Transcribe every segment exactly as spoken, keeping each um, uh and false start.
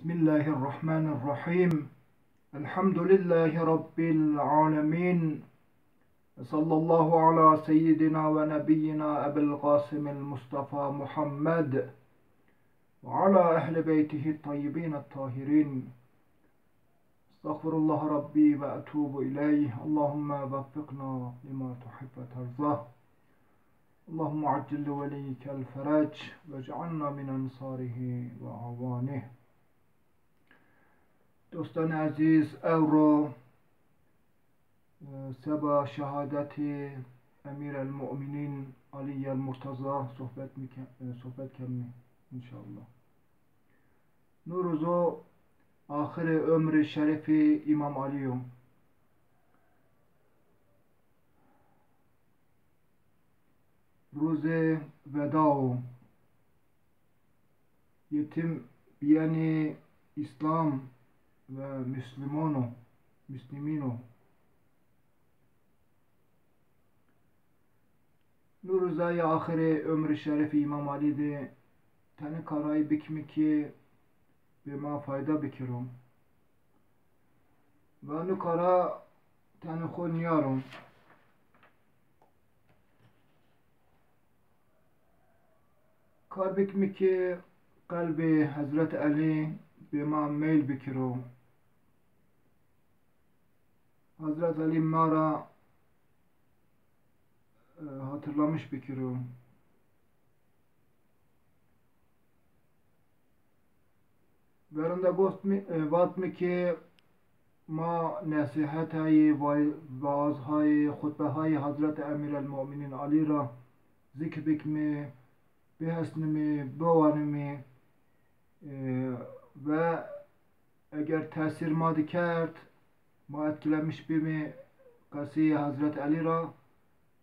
بسم الله الرحمن الرحيم. الحمد لله رب العالمين. وصلى الله على سيدنا ونبينا أبي القاسم المصطفى محمد وعلى أهل بيته الطيبين الطاهرين. أستغفر الله ربي وأتوب إليه. اللهم وفقنا لما تحب وترضى. اللهم عجل لوليك الفرج واجعلنا من أنصاره وأعوانه. دوستان عزیز، ewro, e, seba şehadetê Emîr el-Mu'minîn Alî el-Murteza sohbet mi ke-, e, sohbet kemî înşallah. No rozo axirê ömrê şerefê Îmam Alî yo. Rozê veda o. Yetim biyenê Îslam ve Müslüman o, Müslümîn o. No rozayê axirê ömrê şerefê Îmam Alî de tenê karayî bikimî ki bê ma fayda bikiro. Ve no kara tenê xo nîyaro. Kar bikimî ki qelbê Hezret Elî bê ma meyl bikiro. Hezret Elî ma ra, e, hatırlamış bikiro. Verinde goft mi, e, vat mi ki ma nesîhetayî, vay-, vaazhayî, xutbehayî Hezret Emîr el-Mu'minîn Alî ra zikr bikimî, bihesnimî, biwanimî, e, ve eger tesîr ma di kerd, ma etkilenmiş bîmî qeseyê Hezret Elî ra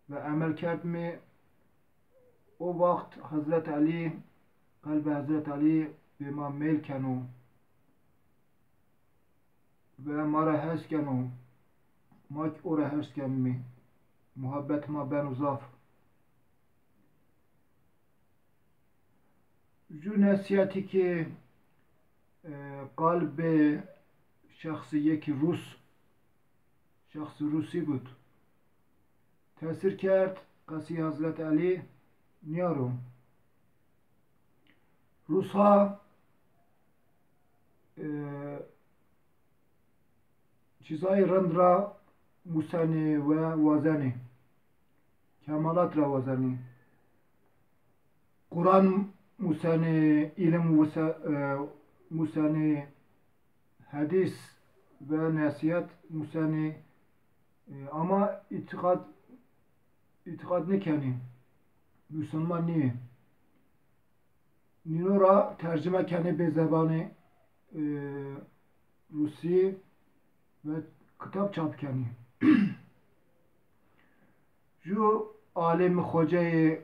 ve emel kerdmî, o waxt Hezret Elî, qelbê Hezret Elî bê ma meyl keno ve ma ra hes keno. Ma kî o ra hes kenmî. Muhabbet ma beno zaf. Ju nesîhetî ki, e, qalbê şexsî yekî Rus, şexsî Rusî bud. Tesîr kerd, qesî Hezret Elî nîyaro. Rusa, e, çîzayî rind ra musenî ve wazenî. Kemalat ra wazenî. Quran musenî, îlim wuse-, e, musenî, hedîs ve nesîhet musenî, e, ama îtîqad, îtîqad nêkenî. Musulman nîyê. Nîno ra tercime kenê bê zebanê, e, Rusî ve kitab çap kenê. Ju alim xoceyê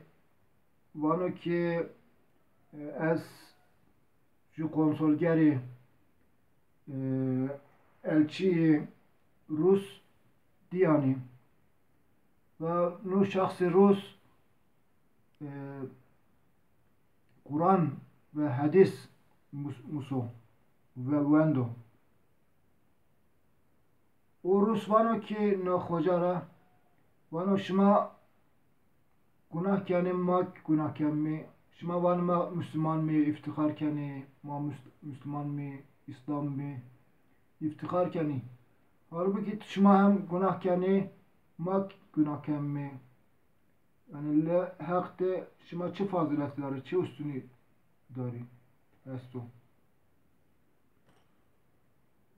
vano ki, e, ez ju konsolgerê, e, elçîyê Rus dîyanî. Ve no şexsê Rus, e, Quran ve hedîs mus-, muso ve wendo. O Rus vano ki no xoca ra, vano şima gunah kenê, ma gunah kenmê. Şima vanê ma Musluman mê, îftixar kenê, ma mus-, Musluman mê, Îslam mê, îftixar kenê. Halbukî şima hem gunah kenê, ma gunah kenmê. Yanî le-, heq de şima çi fazilet darî, çi ustunî darî, esto?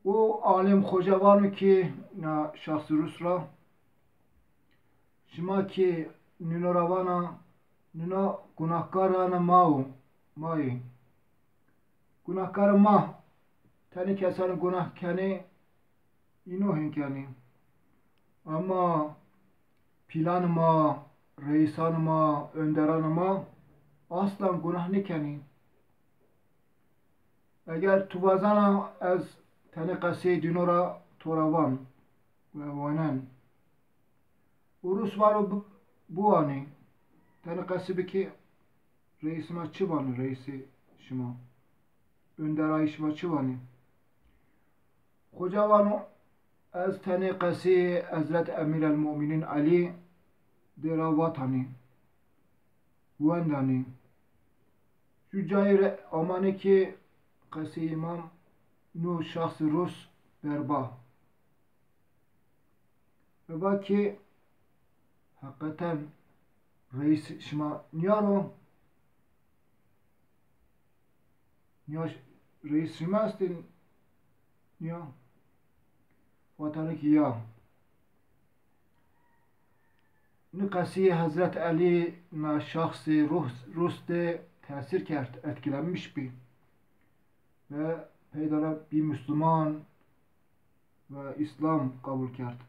O alim xoca vano ki na şexsî Rus ra, şima ki nîno ra vana, nîno gunahkarana ma o, ma yê. Gunahkarê ma, tenê kesanê gunah kenê, îno hên kenê. Ama pîlanê ma, reîsanê ma, önderanê ma aslan gunah nêkenê. Eger tu wazena ez tenê qeseyê dîno ra to ra van, ve wanen. Urus vano bi-, biwanê. Tenê qesî bikê, reîsê ma çi vanê, reîsê şima? Önderayî şima çi vanî? Xoca vano, ez tenê qesî Hezret Emîrelmumînîn Elî dê ra vatanî, wendanî. Ju cayî rê amanê ki qesî îmam nu şexsî rus berba. Eva ki heqeten reîs şima nîya ro? Nîya ş-, reîs şima estî? Nîya. Vatane ki ya. Ni qesî Hezret Elî na şexsî rus, rus de tesîr kerd, etkilenmiş bî. Ve peyda ra bî Müslüman ve İslam kabul kerd.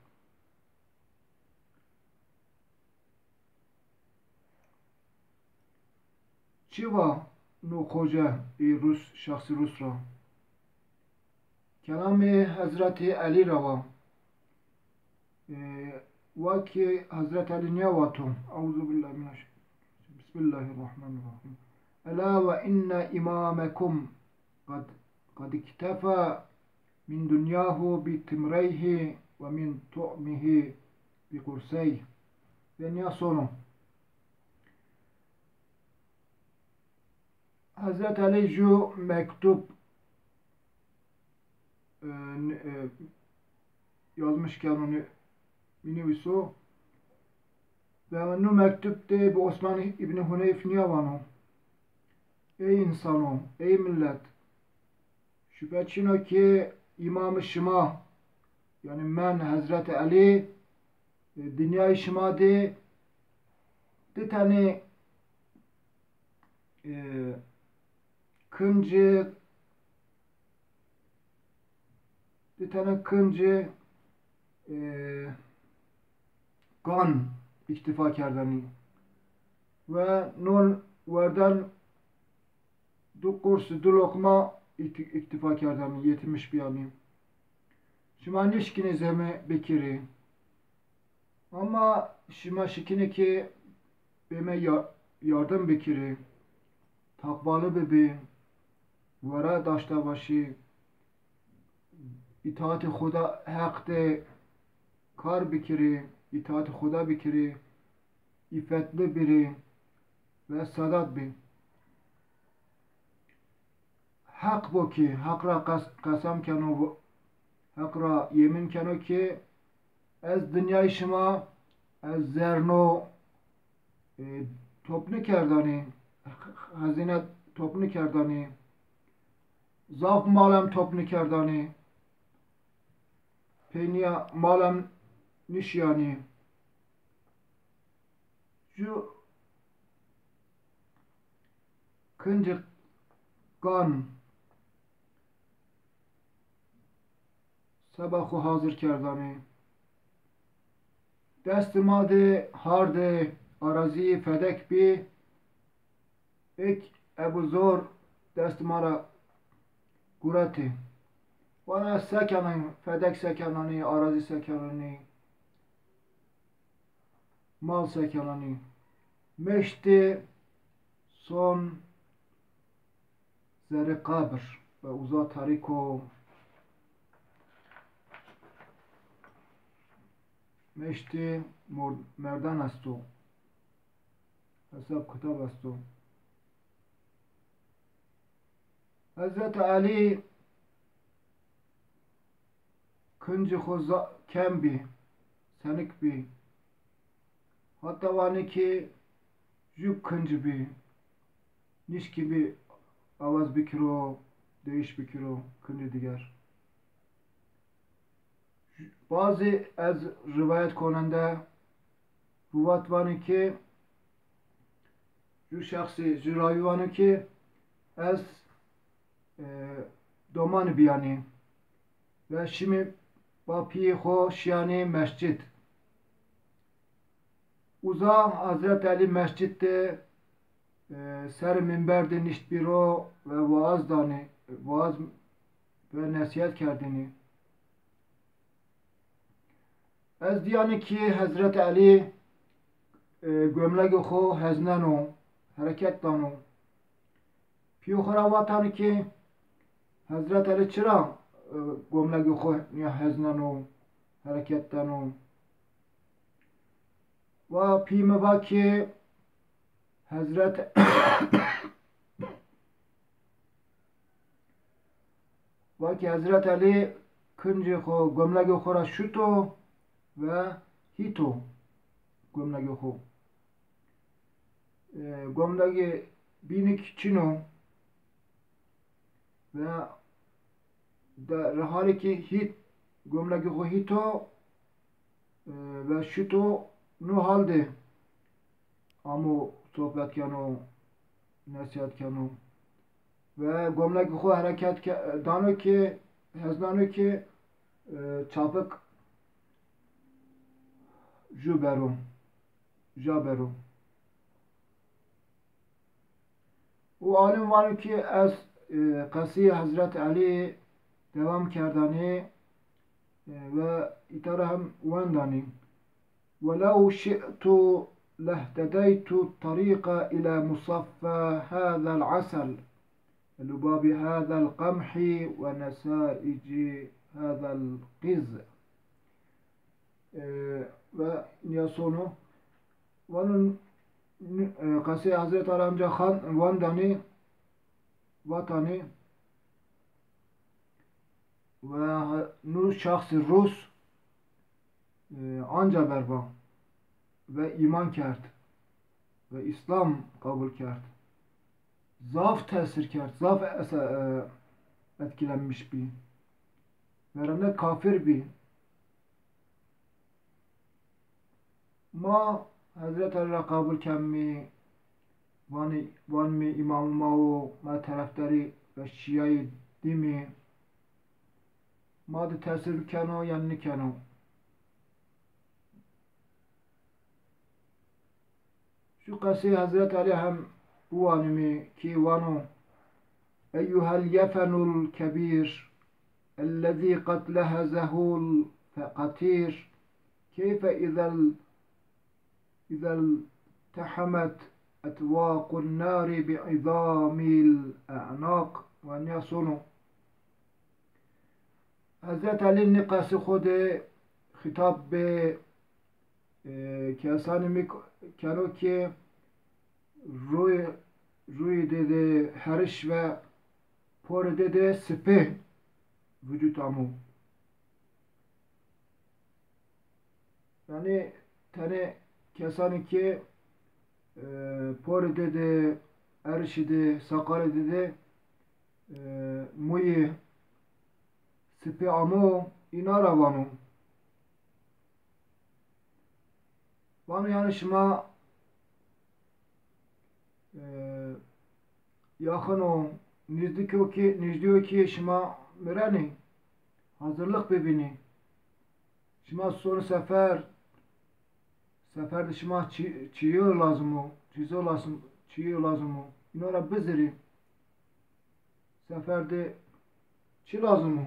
Çi va no xoce ê rus, şexsî rus ra? Kelamê Hezretî Elî ra va. E, wa ki Hezret Elî nîya vato. Euzu billahi mineş-, Bismillahirrahmanirrahim. Ela ve inne imamekum qad, qad iktefa min dunyahu bi timreyhi ve min tu'mihi bi qurseyh. Ve nîya sono. Hezret Elî ju mektub, e, n-, e, yazmış keno, nî-, nînîwiso. Ve nu mektub de bi Osman İbni Huneyf nîya vano. Ey însano, ey millet, şüphe çin o ki îmamê şima, yanî men Hezret Elî, e, dinyayê şima de di tenê, e, kincî, di tenê kincî, e, gan îktîfa kerdanî. Ve non werden du qurs, du lokma îktî-, îktîfa kerdanî, yetinmiş bîyanî. Şima nişkînî zeme bikirî. Ama şima şikînî ki bême ya-, yardim bikirî, taqvalı bibî, wera daşta başî, îtaatê Xuda Heq de kar bikirî, îtaatê Xuda bikirî, îffetli birî ve sadat bî. Heq bo ki, Heq ra qes-, qesem keno, Heq ra yemin keno ki ez dinyayê şima, ez zerno, e, top nikerdanî, hezîne top nikerdanî, zaf malem top nikerdanî, peynîya malem nişiyanî. Ju kincî gan seba xo hazir kerdanî. Destê ma de hardê arazî fedek bî. Êk Ebu Zor destê ma ra guretî. Vana sekenanî, fedek sekenanî, arazî sekenanî, mal sekenanî. Meştî son zerê qebir ve uza tarîk o. Meştî mor-, merdan esto. Hesab kitab esto. Hezret Elî kincî xo za-, kem bî, senik bî. Hatta vanê ki ju kincî bî, nişkî bî awaz bikiro, deyiş bikiro, kincî diger. Bazî ez rivayet konende, ruvat vanê ki, ju şexsî ju rawî vano ki ez, e, domanî bîyanî ve şimî ba pîyê xo şîyanî mescid. Uza Hezret Elî mescid de, e, serê minber de niştbî ro ve waaz danî, waaz ve nesîhet kerdênî. Ez dîyanî ki Hezret Elî, e, gomlegê xo hezneno, hereket dano. Pîyê xo ra vatano ki, Hezret Elî çira, e, gomlegê xo nîya hezneno, hereket deno? Wa pîyê mi va ki Hezret, va ki Hezret Elî kincê xo, gomlegê xo ra şuto ve hîto gomlegê xo. E, gomlegê bînî ki çin o. Ve de, halê ki hît, gomlegê xo hîto, e, ve şuto, no hal de amo sohbet keno, nesîhet keno. Ve gomlegê xo hereket ke-, dano ki, heznano ki, e, çapik ju bero, ja bero. Û alim vano ki ez, e, qeseyê Hezret Elî dewam kerdanî, e, ve îta ra hem wendanî. ولو شئت لاهتديت الطريق إلى مصفى هذا العسل ولباب هذا القمح ونسائج هذا القز. E, ve nîya sono. Vano, n-, e, qesê Hezret Elî amca xan, wandanî, vatanî, ve ha-, nu şexsî rus, e, anca berba ve îman kerd ve Îslam qebul kerd. Zaf tesir kerd, zaf ese-, e, etkilenmiş bî. Verende kafir bî. Ma Hezret Elî ra qebul kemî, vanî, vanîmî îmamê ma wo, ma terefdarî ve şîyayî dîmî, ma de tesir bikeno yan nikeno? Şu qesê Hezret Elî hem biwanîmî ki vano, أيها اليفن الكبير الذي قد لهزه الفقاتير، كيف إذا ال-، إذا التحمت أطواق النار بعظام الأعناق. Ve nîya sono. Hezret Elî nî qesê xo de xîtab bi, e, kesanî mi k-, keno ki rûyê, rûyê de de heriş ve porê de de sipê vucut amo. Yanî tenê kesanî ki, e, porê de de, erişî de, saqalê de de, e, muyê sipê amo, îna ra vano. Vano yanî şima, e, yaxin o, nîzdîk o ki, nîzdî yo ki şima mirenî, hazirlik bibînî. Şima sonî sefer, sefer de şima çi-, çîyo lazim o, çîzo lazim, çîyo lazim o. Îno ra bizirî. Sefer de çi lazim o?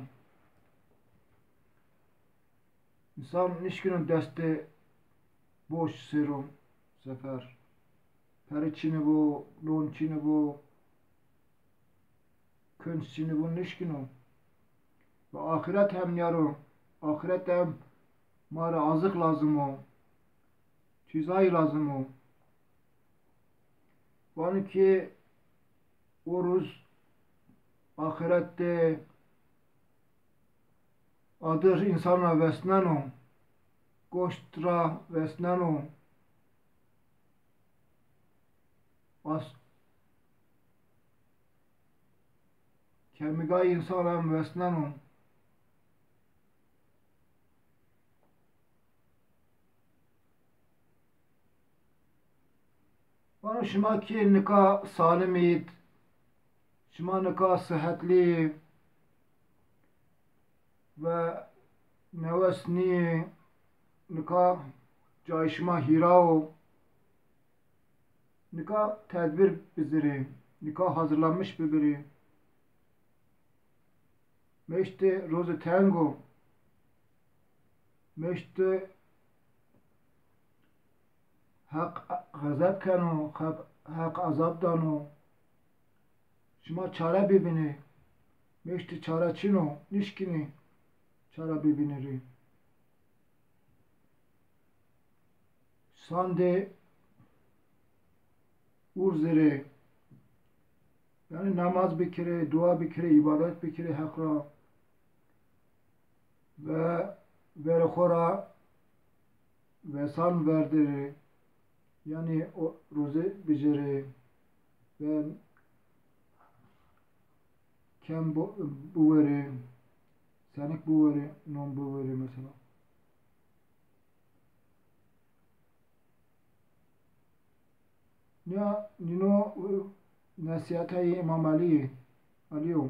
Însan nişkîno destê boş sero sefer. Perî çinî bo, non çinî bo, kinc çinî bo, nişkîno. Ve axîret hem nîya ro. Axîret hem ma ra azik lazim o. Çîzayî lazim o. Vano ki o ruz axîret de adir însan ra vesneno, goşt ra vesneno, as-, kemîgayê însan ra hem vesneno. Vano şima ki nika salim îd, şima nika sihetlî ve newes nîyê, nika cayê şima hîra o, nika tedbîr bizirê, nika hazirlanmiş bibirê. Meştê rozê teng o. Meştê Heq xezeb keno, Heq, Heq ezab dano. Şima çare bibînê. Meştî çare çin o, nişkinî çare bivînirî. Sandê urzirê, yanî namaz bikirê, dua bikirê, îbadet bikirê Heq ra ve verê xo ra vesan verdirê, yanî o roze bijirê ve kem bu-, buwerê, senik buwerê, non buwerê mesela. Nîya nîno, e, nesîhetayê Îmam Elî, Elî yo.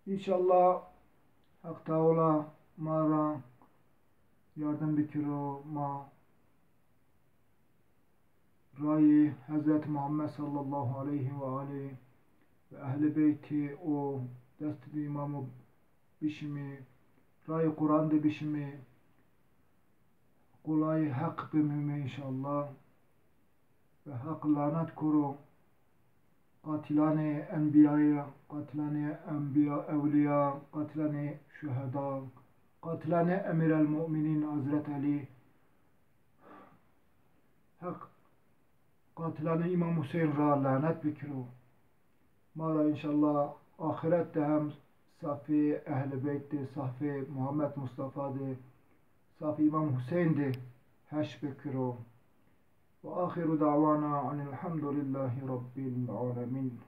Înşallah Heq Teala ma ra yardim bikiro, ma rayê Hezret Muhammed sallallahu aleyhi ve aleyhi ve ehlî beytî û destê îmamu bişimî, rayê Quran de bişimî, qolayê Heq bimîme înşallah. Ve Heq lanet koro qatilanê enbîyayî, qatilanê enbîya, ewlîya, qatilanê şuheda, qatilanê Emîrelmumînîn Hezret Elî. Heq qatilanê Îmam Huseyn ra lanet bikiro. Ma ra înşallah axiret de hem safê Ehlî Beyt de, safê Muhammed Mustafa de, safê Îmam Huseyn de heş bikiro. Ve axiru dawana enîl hemdulîllahî rabbil alemîn.